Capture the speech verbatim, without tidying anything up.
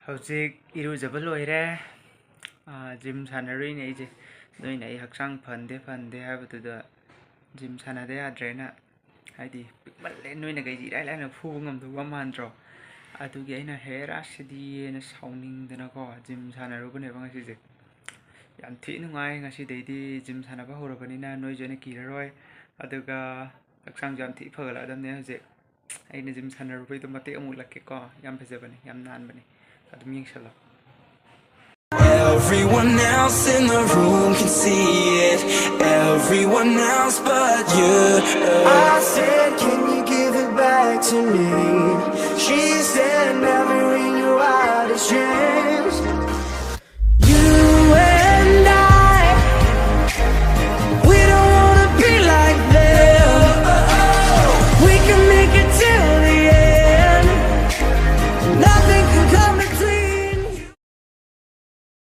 ꯍꯧꯖꯤꯛ ꯏꯔꯨꯖꯕ ꯂꯣꯏꯔꯦ꯫ ꯖꯤꯝ ꯁꯥꯟꯅꯔꯨꯏꯅꯦ ꯑꯩꯁꯦ꯫ ꯅꯣꯏꯅ ꯑꯩ ꯍꯛꯆꯥꯡ ꯐꯍꯟꯗꯦ ꯐꯍꯟꯗꯦ ꯍꯥꯏꯕꯗꯨꯗ ꯖꯤꯝ ꯁꯥꯟꯅꯗ ꯌꯥꯗ꯭ꯔꯦꯅ, ꯍꯥꯏꯗꯤ ꯄꯤꯛꯃꯜꯂꯦ, ꯅꯣꯏꯅ ꯀꯩꯁꯦ ꯏꯔꯥꯏ ꯂꯥꯏꯅ ꯐꯨꯕ ꯉꯝꯗꯧꯕ ꯃꯥꯟꯗ꯭ꯔꯣ? ꯑꯗꯨꯒꯤ ꯑꯩꯅ ꯍꯦꯔꯥ ꯁꯤꯗꯤꯅ ꯁꯥꯎꯅꯤꯡꯗꯅꯀꯣ ꯖꯤꯝ ꯁꯥꯟꯅꯔꯨꯕꯅꯦꯕ ꯉꯁꯤꯁꯦ꯫ ꯌꯥꯝ ꯊꯤ ꯅꯨꯡꯉꯥꯏ꯫ ꯉꯁꯤꯗꯩꯗꯤ ꯖꯤꯝ ꯁꯥꯟꯅꯕ ꯍꯧꯔꯕꯅꯤꯅ ꯅꯣꯏꯁꯨ ꯑꯩꯅ ꯀꯤꯔꯔꯣꯏ꯫ ꯑꯗꯨꯒ ꯍꯛꯆꯥꯡꯁꯨ ꯌꯥꯝ ꯊꯤ ꯐꯒꯠꯂꯛꯑꯗꯕꯅꯦ ꯍꯧꯖꯤꯛ꯫ ꯑꯩꯅ ꯖꯤꯝ ꯁꯥꯟꯅꯔꯨꯕꯩꯗꯣ ꯃꯇꯦꯛ ꯑꯃꯨꯛ ꯎꯠꯂꯛꯀꯦꯀꯣ꯫ ꯌꯥꯝ ꯐꯖꯕꯅꯦ, ꯌꯥꯝ ꯅꯥꯟꯕꯅꯦ꯫ ꯑꯗꯨꯝ ꯌꯦꯡꯁꯜꯂꯣ꯫ Everyone else in the room can see it. Everyone else but you. I said, can you give it back to me? She said, never in your wildest dreams.